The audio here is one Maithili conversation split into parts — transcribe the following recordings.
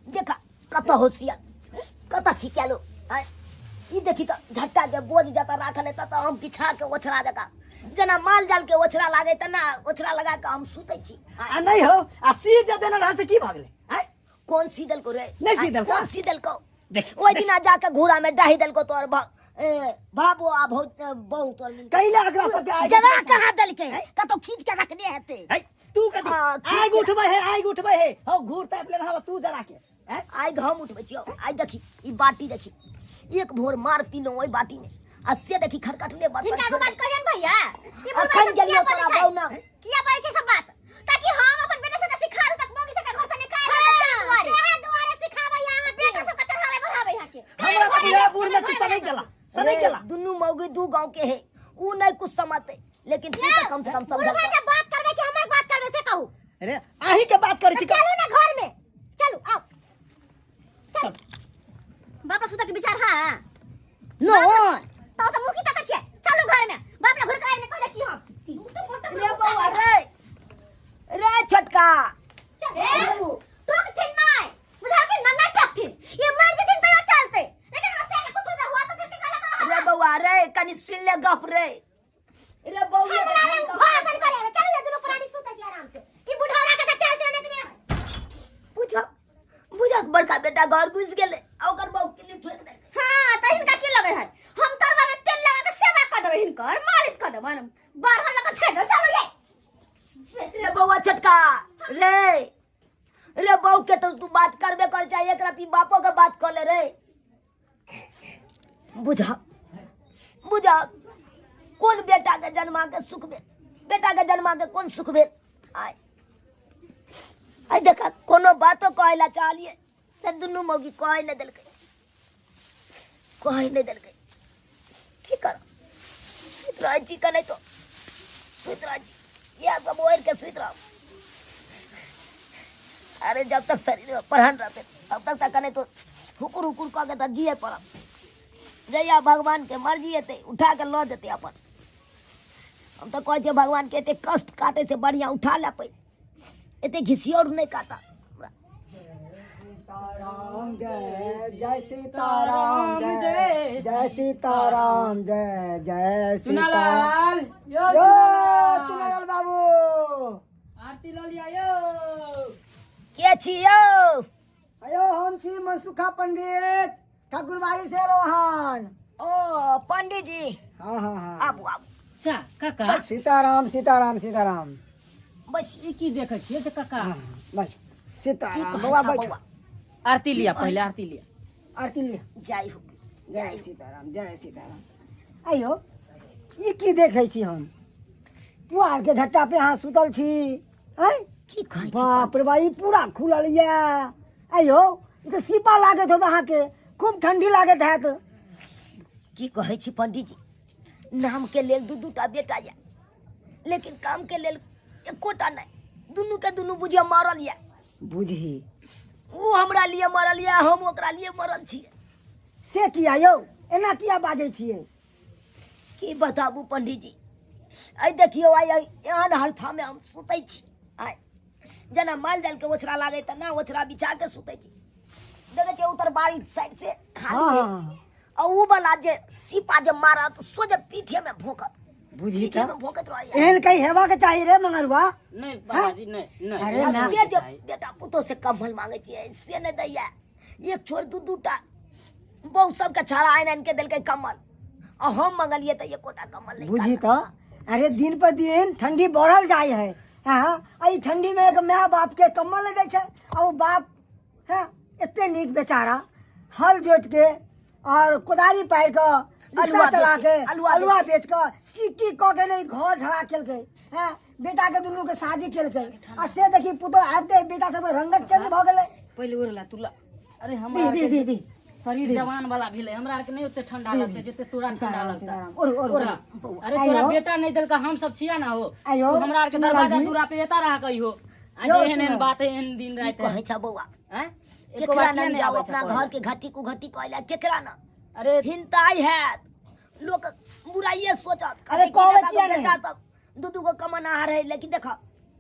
देखा कतऽ होशियार कतऽ खिकालो। आँय, ई देखी तऽ झट्टा के बोझ जतऽ राखल है ततऽ हम बिछा के ओछरा जकाँ जेना माल जाल के ओछरा लागे तेना ओछरा लगा के हम सुतै छी। आँय, आ नहीं हो आ सी जे देने रहे से की भऽ गेलै? आँय? कौन सी देलको रे? नहीं सी देलको। कौन सी देलको? देख, ओहि दिना जाके घोड़ा में डाही देलको तोर बाबो आ बहू तोर मिल। कैला एकरा सबके आगि जरा उठबै छै? कहाँ देलकै? कतौ खींच के रखने हेतै। है, तू कथी? हाँ, खींच आगि के। उठबै है, आगि उठबै है। हौ, घूर तापि लेने हौ तू जरा के। हैं? आगि हम उठबै छियौ। आइ देखी ई बाटी देखी, एक भोर मार पीलहुँ ओहि बाटी में आ से देखी खरकटले बर्तन हिनका एगो छोड़ि बात कहियन भैया, ई बुढ़वा अखन सब गेलियौ किया तोरा बजै छै? बहू ना। किया बजै छै सब बात? ताकि हम अपन बेटा सबके सिखा दू तक मौगी सबके घर से निकाल दे। हाँ, सेहे दुआरे सिखाबै अहाँ बेटा सबके चढ़ाबै बढ़ाबै अहाँके। हमरा तऽ बुझाय बूढ़ में कुछ नहीं केला, से नहीं अरे, केला। दुनू मौगी दू गांव के है, ऊ नहीं कुछ समझते, लेकिन तू तो कम से कम समझ। बुढ़वा के बात करबै कि हमर बात करबै से कहू? अरे अहीं के बात करै छी। चलू ना घर में, चलू आओ। चल बाप सुता के विचार। हां नो तो तो मुखी तक छियै, चलू घर में। बाप रे, घुर के आइने कहले छी हम। रे बौआ रे, रे छोटका। चल ए, टोकथिन नै बुझलखिन ना? नै टोकथिन, ये मार देथिन तैयो चलते, लेकिन हमरा से कुछ हो हुआ तो फिर के काला करा। रे बौआ रे, कनी सुन ले गप रे। रे बौआ हमरा रंग भाषण करे, चल ले दुनू प्राणी सुते छी आराम से। ई बुढ़ौरा के त चल चल नहीं दुनिया। बुझक बुझक बड़का बेटा घर घुस गेलै आ ओकर बहू के लिए ठोक देलकै। हां त हिनका की लगे है? हम तरवा में तेल लगा के सेवा कर देबै, हिनकर मालिश कर देबै, बारह लगा छेड़ दे। चलो ये रे बौआ छोटका रे, रे बहू के तो तू बात करबे कर चाहे, एक राती बापो के बात कर ले रे। बुझा बुझा कोन बेटा के जन्मा के सुख भेल, बेटा के जन्मा के कोन सुख भेल? आय आय देखा, कोनो बातो कहै ला चाहलिए से दुनू मौगी कहै नहि देलकै, कहै नहि देलकै। की करब, सुति रहै छी कने तो सुति रहै छी, इएह सब ओढ़ि के सुति रहब। अरे जब तक शरीर में प्राण रहते तब तक तऽ कने तो हुकुर हुकुर कऽ के तऽ जिए पड़त। जहिया भगवान के मर्जी हेतै उठा के लऽ जेतै अपन। हम तऽ कहै छियै भगवान के एते कष्ट काटे से बढ़िया उठा ले पै, एते घिसियौर नहि काटा। सीताराम जय जय सीताराम जय जय सीताराम जय जय सीताराम। चुनालाल यो, यो चुनालाल बाबू आरती लऽ लिया यो। के छी यौ? अयो हम छी मनसुखा पंडित, ठाकुरबाड़ी से एलहुँ हन। ओ पंडित जी। हाँ हाँ हाँ। आबू आबू। अच्छा काका। सीताराम सीताराम सीताराम। बस ई की देखै छियै से काका? हाँ, बस की सीताराम कहै बौआ छह बैठ। बौआ? आरती लिया पहिले, आरती लिया। आरती लिया। जय हो। जय सीताराम जय सीताराम। अयो ई की देखै छी हम? पुआर के झट्टा पे अहाँ सुतल छी? आँय की कहै छी? बाप रे बा, ई पूरा खुलल यऽ। अयो ई तऽ सीपा लागैत होत अहाँके, खूब ठंडी लागैत हैत। की कहै छी पंडीजी, नाम के लेल दू दूटा बेटा यऽ, लेकिन काम के लेल एकोटा नहि। दुनू के दुनू बुझिया मरल यऽ। बुझी ओ हमरा लिए मरल यऽ, हम ओकरा लिए मरल छियै। से किया यौ, एना किया बाजै छियै? की बताबू पंडीजी, आइ देखियौ आइ आइ एहन हल्फामे हम सुतै छी। आइ जेना माल जाल के ओछरा लागै तेना ओछरा बिछा के सुतै छी। देखै छियै उत्तर बाड़ी साइड से खाली हाँ, है। हाँ, हाँ। आ ऊ वाला जे सीपा जे मारत सोझे पीठे में भोंकत। बुझी पीठे तऽ में भोंकत रहैया। एहन कहीं हेबाक चाही रे मंगरुआ। नहीं बाबाजी, नहीं नहीं। अरे आ ना। से जे बेटा पुतोह से कम्बल मांगे छियै से नहि दैया। एक छोड़ दू दूटा बहु सबके छाड़ा आनि आनि के देलकै कम्बल, आ हम मंगलियै तऽ एकोटा कम्बल नहि। बुझी तऽ अरे दिन पर दिन ठंडी बढ़ल जाइ है। हाँ, एहि ठंडी में एक माय बाप के कम्बल नहि दै छै। आ ओ बाप हाँ एते नीक बेचारा हल जोत के और कोदारी पारि कऽ रिक्शा अलुआ चला बेच के के, अलुआ अलुआ बेच कऽ की की कऽ के नहि घर ढड़ा केलकै। हाँ, बेटा के दुनू के शादी केलकै, आ से देखी पुतोह आबिते बेटा सबके रंगत चेंज भऽ गेलै। पहिले ओढ़ला तुला। अरे दी हमरा दी दी दी शरीर दी। जवान वाला भेलै, हमरा आरके नहि ओते ठंडा दी, लगतै दी। जते तोरा ठंडा सीताराम, लगतै। सीताराम। ओढ़, ओढ़, ओढ़। ओढ़। अरे आइयो। तोरा बेटा नहीं देलका, हम सब छिया ना हो। आइयो, तू हमरा आरके चुनालाल दरवाजा जी। दूरा पे एता रहा कहियो। आ यो, जे एहन एहन चुनालाल। बात है, एहन दिन की राति है। कहै छ बौआ? आँय? एको केकरा बार किया लग नहि जाओ आबै छ अपना कहै? घर के घटी कुघटी कहै केकरा ना? अरे हिंताई हैत लोक बुराइये सोचत। अरे कहतै की कहबै देखा किया बेटा नहि? सब दू दू गो कमनाहार है, लेकिन देख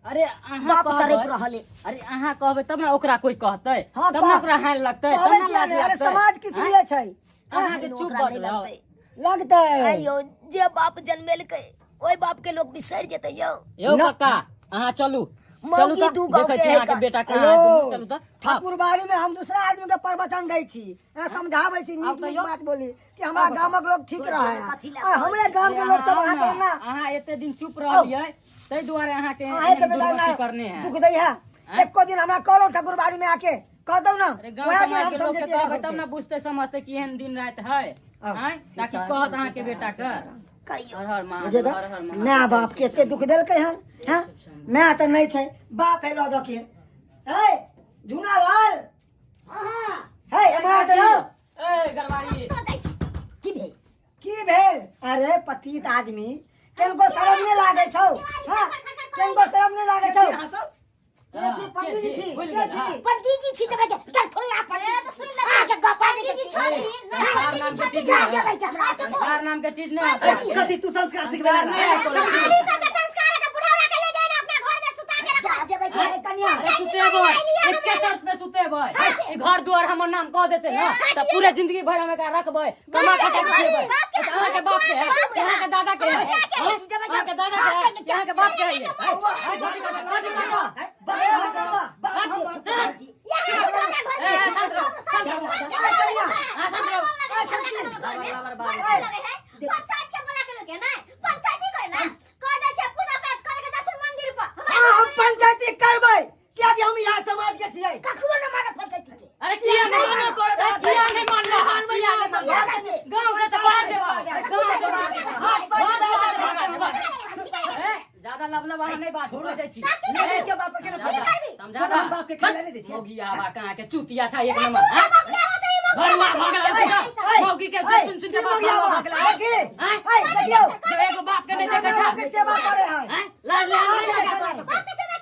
अरे अहाँ बाप कहबै तड़प रहल है। अरे अहाँ कहबै तब ने ओकरा कोई कहतै हाँ, तब ने ओकरा हानि लगतै तब कहबै ने किया लाज नहि? अरे लगतै। समाज किस लिए छै? अहाँके चुप ओकरा बड़ नहि रहब। लगतै। लगतै। आइयो जे बाप जन्मेलकै ओहि बाप के लोग बिसरि जेतै यौ। यौ ना। काका, अहाँ चलू मौगी चलू तऽ दू गाँव देखै के छी है अहाँके का? बेटा कहाँ यौ है, दुनू चलू तऽ। ठाकुरबाड़ी में हम दूसरा आदमी के प्रवचन दै छी, अहाँ समझाबै छी, नीक नीक कहियौ। बात बोली कि हमरा गामक लोग ठीक रहे कथी लए और हमरे गाम के लोग सब अहाँ अहाँके आउ ना ने, अहाँ एते दिन चुप रहलियै ताहि दुआरे अहाँके अहें के एहन बेटा दुर्गति ना करने है। दुख दै है। एको दिन हमरा कहलो ठाकुरबाड़ी में आके कह दौ ना, अरे गाँव वएह दिन समाज हम के लोग के समझेतियै कहबै सबके। तब ने बुझतै समझतै कि एहन दिन राति है। आउ, आँय, ताकि सीताराम, कहत अहाँके बेटा के। कहियो हर हर बुझे महादेव, तऽ हर हर महादेव। माय बाप के एते दुख देलकै हन। हैं, माय तऽ नहि छै, बाप है लऽ दऽ के। हे झूना लाल, हे हमरा तऽ रहो। ए गरबारी, तो जाइ छी। की भेल? की भेल? अरे पतित आदमी, किनको शरम नहि लागै छौ? हाँ, किनको शरम नहि लागै छौ? अहाँ सब के छी पंडीजी छी? भूलि के गेल, छी? हाँ। पंडीजी छी तऽ बेटे चल फुल्ला पंडीजी सुन ले। अहाँके गप आने के पंडीजी छी। छथिन, ना, संस्कार नाम के पंडीजी चीज छथिन। जा नहि है। देबै के हमरा। संस्कार नाम के चीज नहि है। कथी तू संस्कार सिखबै संस्कार नहि है तोरा। अभी सबके संस्कार है तऽ बुढ़ावा के ले जाए ना अपना घर में सुता के रखो। जा देबै के। हे कनिया, अरे सुतेबै, एके शर्त पे सुतेबै। ई घर दुआर हमर नाम कह देते ना तऽ पूरे जिंदगी भर हम एकरा रखबै, कमा खटा के खेबै। तऽ अहाँके बाप के है, अहाँके दादा के है, अहाँके दादा के है, अहाँके बाप के है ये। कथी कथी कथी कथी? ए मगरवा, यहाँ बुढ़ावा घर में ए, शांत रहो, शांत रहो। हाँ, शांत रहो। घर में बराबर बात। लगे है पंचायत के बोला के लगे ना पंचायत ही कहला कह दे छै पूजा पाठ करे के जाथुन मंदिर पर। हाँ, हम पंचायती करबै कियाकि हम यहाँ समाज के छियै। ककरो न मानब पंचायती के। अरे किया नहीं मानब? अरे किया नहीं मानना? किया नहीं मानना? गाँव से तो बाहर देबा, गाँव से बाहर देबा, घर दुआर से भगा देबा। ए, ज्यादा लबलब अहाँ नहीं बात छोड़ दै छी। के बाप के समझा हम बाप के खेले नहीं दै छियै। मौगी आबा कहाँ के चुतिया छै एक नंबर। हाँ? भरुआ भऽ गेल हन मौगी के सुन सुन के की बाप मौगी भरुआ आबा? भऽ गेल हन। देखी, आँय? ऐ, देखियौ, जो एगो बाप के नहीं हमरा देखै बाप के छै। सेवा करे है। आँय? लाज लाज नहीं लगा तोरा सबके।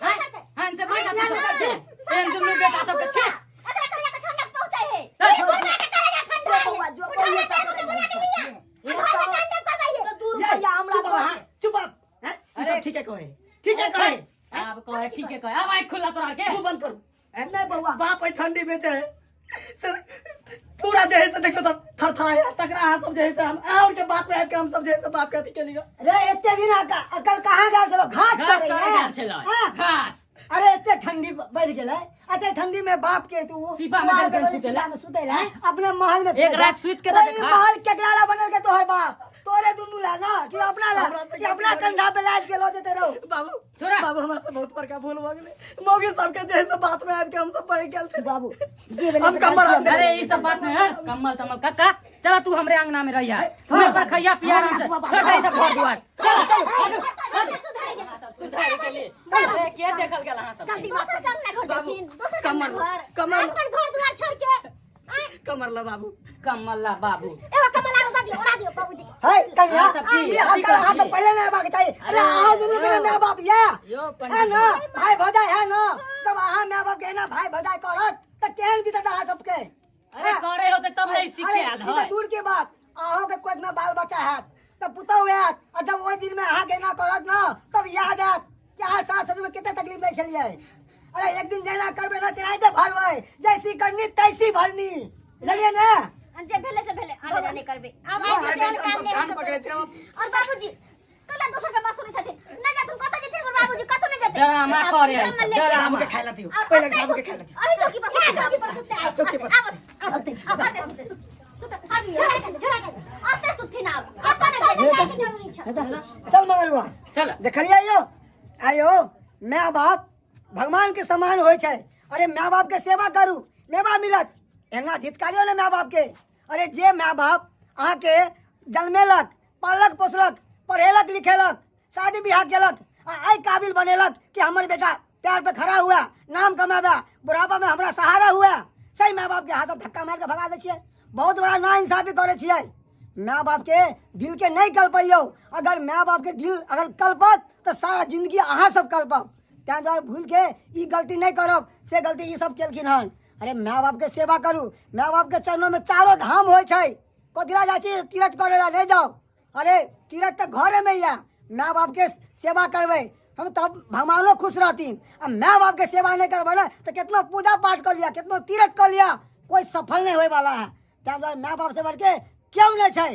आँय? हन से बैठ जा तू सबके। एहन दुनू बेटा सबके छी। एकरा करिया के ठंडा पहुंचाई है चल, ई बुढ़वा के करेगा ठंडा जो बौआ, जो बुढ़वा बौआ के के बोला के लिया घर में ठंडा करवाइए। तऽ 2 रुपैआ हमरा चुप दऽ अहाँ, चुप आप। हैं? ई सब ठीके कहे, ठीके कहे। आब कहे ठीके कहे, आब आँखि खुला तोरा के। मुंह बंद करू। हैं? नहि बौआ। बाप एहि ठंडी में जे है सर पूरा जे है से देखियौ तऽ थरथराय, तकरा अहाँ सब जे है से हम और के बात में आबि के हम सब जे है से बाप के अथी केलियै। रे एते दिन अकल कहाँ गेल छलो? घास घास चरै चरै है। गेल छलै। हाँ? घास। अरे एते ठंडी बढ़ गेलै, एते ठंडी में बाप के तू सीपा में मार देलकै के सुतै ला। सीपा में सुतै ला, अपने महल में एक सुतै ला। रात सुति के तऽ ओई देखा। महल केकरा ला बनल के तोहर बाप? तोरे दुनू ला ना कि अपना ला? हमरा से कि अपना कंधा पे लाद के लऽ जेते रहो। बाबू, छोड़ा। बाबू, हमरा से बहुत बड़का भूल भऽ गेलै। मौगी सबके जे है से बात में आबि के हम सब बहि गेल छै। बाबू जे भेलै हम से कमर गलती अरे ई सब बात नहीं है, कम्मल तम्मल काका चला तू हमरे अंगना में रहिया, तू पर खैया पिया आराम से, छोड़ दे ई सब घर दुआर। सुधारे के लिए अरे के देखल गेल अहाँ सब के? दोसर के अंगना घर जाथिन, दोसर के अंगना कमर, घर, कमर। अपन घर दुआर छोड़ के। आँय, कमर ला बाबू। कमल ला बाबू। एगो कमल आरो दऽ दियौ, ओढ़ा दियौ बाबूजी के। है कन्या, हाँ, सब की, ई सब की अकल अहाँ के करती। पहिले नहि हेबाक चाही। अरे अहाँ दुनू के माय बाप या यो है पंडित ना, भाई भदाई है ना, तब अहाँ माय बाप के एना भाई भदाई करत तऽ केहन बीतत अहाँ सबके? अरे करे होते तब नहीं सीखे अरे, आयल ई तऽ है। दूर के बात, अहाँ के कोई ना बाल बच्चा हैत तऽ पुतहु हैत, आ जब ओहि दिन में अहाँ के एना करत ना तब याद आयत कि अहाँ सास ससुर के कते तकलीफ दै छलियै। अरे एक दिन जेना करबै ना तेनाहिते भरबै, जैसी करनी तैसी भरनी, बुझलियै ने? जे भेलै से भेलै, आब एना नहि करबै। आब आइ के हम तेहन काम नहि कान हेतै। पकड़ै छियै हम। और बाबूजी कला दोसर के बात सुनै छथिन, नहि जाथुन कतऽ जेथिन हमर बाबूजी, कतऽ नहि जेतै। डरामा आब करे है कमल सब, लेके डरामा। बाबू के खाय ला दियौ, और पहिले ओतै बाबू के सुत- खाय ला दियौ। अभी चौकी पर सुते, चौकी पर सुते आब। चौकी पर। आब, आब, आब, आब, सुते, सुते, आब झोरा के, झोरा के। ओतै सुतथिन आब, ओतऽ नहि जाय के जरूरी छै। चल मंगलुआ, चल। देखलियै यौ, आयो माय बाप भगवान के समान होइ छै। अरे माय बाप के सेवा करू, मेवा मिलत। एना धितकारियो ने माय बाप के। अरे जे माय बाप अहाँके जन्मेलक, पाललक पोसलक, पढ़ेलक लिखेलक, शादी बियाह केलक आ एहि काबिल बनेलक कि हमर बेटा पैर पे खड़ा हुआ, नाम कमाबे, बुढ़ापा में हमरा सहारा हुआ, सही माय बाप के हाथ धक्का मार के भगा दै छियै। बहुत बड़ा ना इंसाफी करै छियै। माय बाप के दिल के नहीं कल्पैयौ, अगर माय बाप के दिल अगर कल्पत तऽ सारा जिंदगी अहाँ सब कल्पब। ताहि दुआरे भूल के ई गलती नहीं करब, से गलती ई सब केलखिन हन। अरे माय बाप के सेवा करू, माय बाप के चरणों में चारो धाम होइ छै। कथिला जाइ छी तीरथ करे ला? नहीं जाओ, अरे तीरथ तऽ घरे में या माय बाप के सेवा करबै। हम तब भगवानो खुश रहथिन। आ माय बाप के सेवा नहीं करबै ने तऽ कितना पूजा पाठ कऽ लिअ, कितनो तीर्थ कऽ लिअ, कोई सफल नहीं होय वाला है। ताहि दुआरे माय बाप से बढ़के क्यों नहीं छै।